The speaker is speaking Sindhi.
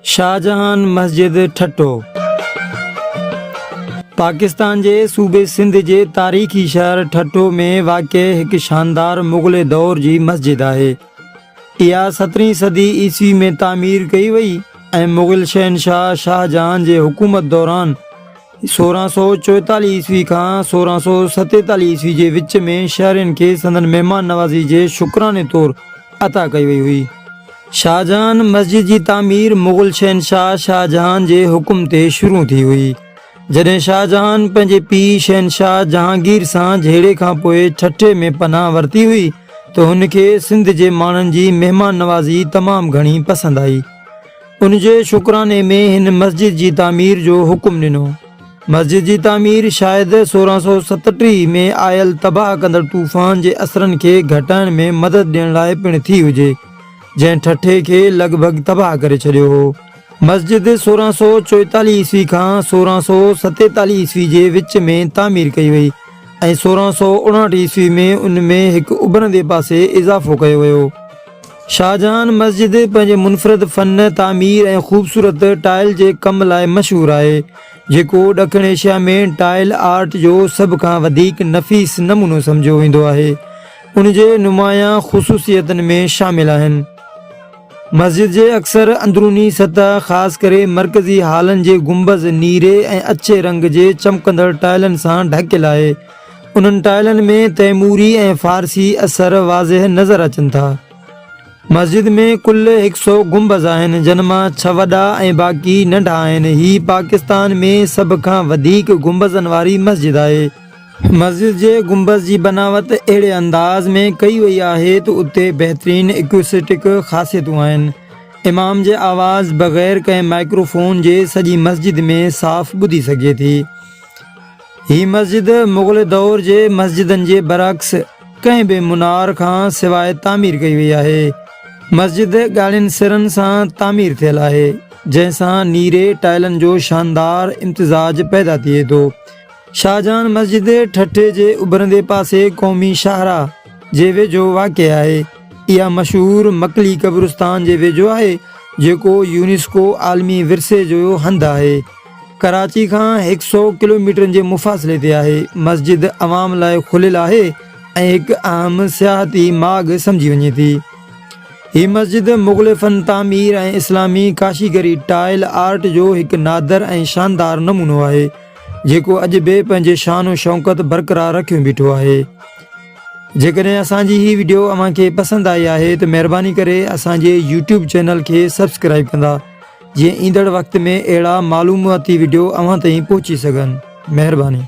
شاهجهان مسجد ٺٽو، پاڪستان جي صوبي سنڌ جي تاريخي شهر ٺٽو ۾ واقع هڪ شاندار مغل دور جي مسجد آهي. اها سترهين صدي عيسوي ۾ تعمير ڪئي وئي ۽ مغل شهنشاهه شاهجهان جي حڪومت دوران 1644 عيسوي کان 1647 عيسوي جي وچ ۾ شهرين کي سندن مهمان نوازي جي شڪراني طور عطا ڪئي وئي هئي. شاهجهان مسجد جي تعمير مغل شهنشاهه شاهجهان جي حڪم تي شروع ٿي هئي. جڏهن شاهجهان پنهنجي پيء شهنشاهه جهانگير سان جهيڙي کان پوء ٺٽي ۾ پناهه ورتي هئي ته هن کي سنڌ جي ماڻهن جي مهمان نوازي تمام گهڻي پسند آئي. ان جي شڪراني ۾ هن مسجد جي تعمير جو حڪم ڏنو. مسجد جي تعمير شايد 1637 ۾ آيل تباهه ڪندڙ طوفان جي اثرن کي گهٽائڻ ۾ مدد ڏيڻ لاء پڻ ٿي هجي، جنهن ٺٽي کي لڳ ڀڳ تباهه ڪري ڇڏيو هو. مسجد 1644 عيسوي کان 1647 عيسوي جي وچ ۾ تعمير ڪئي وئي ۽ 1659 عيسوي ۾ ان ۾ هڪ اڀرندي پاسي اضافو ڪيو ويو. شاهجهان مسجد پنهنجي منفرد فن تعمير ۽ خوبصورت ٽائل جي ڪم لاء مشهور آهي، جيڪو ڏکڻ ايشيا ۾ ٽائل آرٽ جو سڀ کان وڌيڪ نفيس نمونو سمجهيو ويندو آهي. ان جي نمايان خصوصيتن ۾ شامل آهن. مسجد جي اڪثر اندروني سطح خاص ڪري مرڪزي هالن جي گنبذ نيري ۽ اڇي رنگ جي چمڪندڙ ٽائلن سان ڍڪيل آهي. انهن ٽائلن ۾ تيموري ۽ فارسي اثر واضح نظر اچن ٿا. مسجد ۾ ڪل هڪ سئو گنبذ آهن، جن مان ڇهه وڏا ۽ باقي ننڍا آهن. هي پاڪستان ۾ سڀ کان وڌيڪ گنبذن واري مسجد آهي. مسجد جي گنبذ جي بناوت اهڙي انداز ۾ ڪئي وئي آهي ته اتي بهترين اڪوسٽڪ خاصيتون آهن. امام جي آواز بغير ڪنهن مائڪروفون جي سڄي مسجد ۾ صاف ٻڌي سگهجي ٿي. هي مسجد مغل دور جي مسجدن جي برعڪس ڪنهن به منار کان سواء تعمير ڪئي وئي آهي. مسجد ڳاڙهين سرن سان تعمير ٿيل آهي، جنهن سان نيري ٽائلن جو شاندار امتزاج پيدا ٿئي ٿو. شاهجهان مسجد ٺٽي جي اڀرندي پاسي قومي شاهراهه جي ويجهو واقع آهي. اها مشهور مڪلي قبرستان جي ويجهو آهي، جيڪو يونيسڪو عالمي ورثي جو هنڌ آهي. ڪراچي کان هڪ سئو ڪلوميٽرن جي مفاصلي تي آهي. مسجد عوام لاء کليل آهي ۽ هڪ اهم سياحتي ماڳ سمجهي وڃي ٿي. هي مسجد مغل فن تعمير ۽ اسلامي ڪاشيگري ٽائل آرٽ جو هڪ نادر ۽ شاندار نمونو آهي، جيڪو اڄ به پنهنجي شان و شوڪت برقرار رکيو بيٺو آهي. جيڪڏهن اسان جي هي وڊيو اوهان کي پسند آئي آهي ته مهرباني ڪري اسان جي يوٽيوب چينل کي سبسڪرائيب ڪندا. جيئن ايندڙ وقت ۾ اهڙا معلوماتي وڊيو اوهان تائين پهچي سگهن. مهرباني.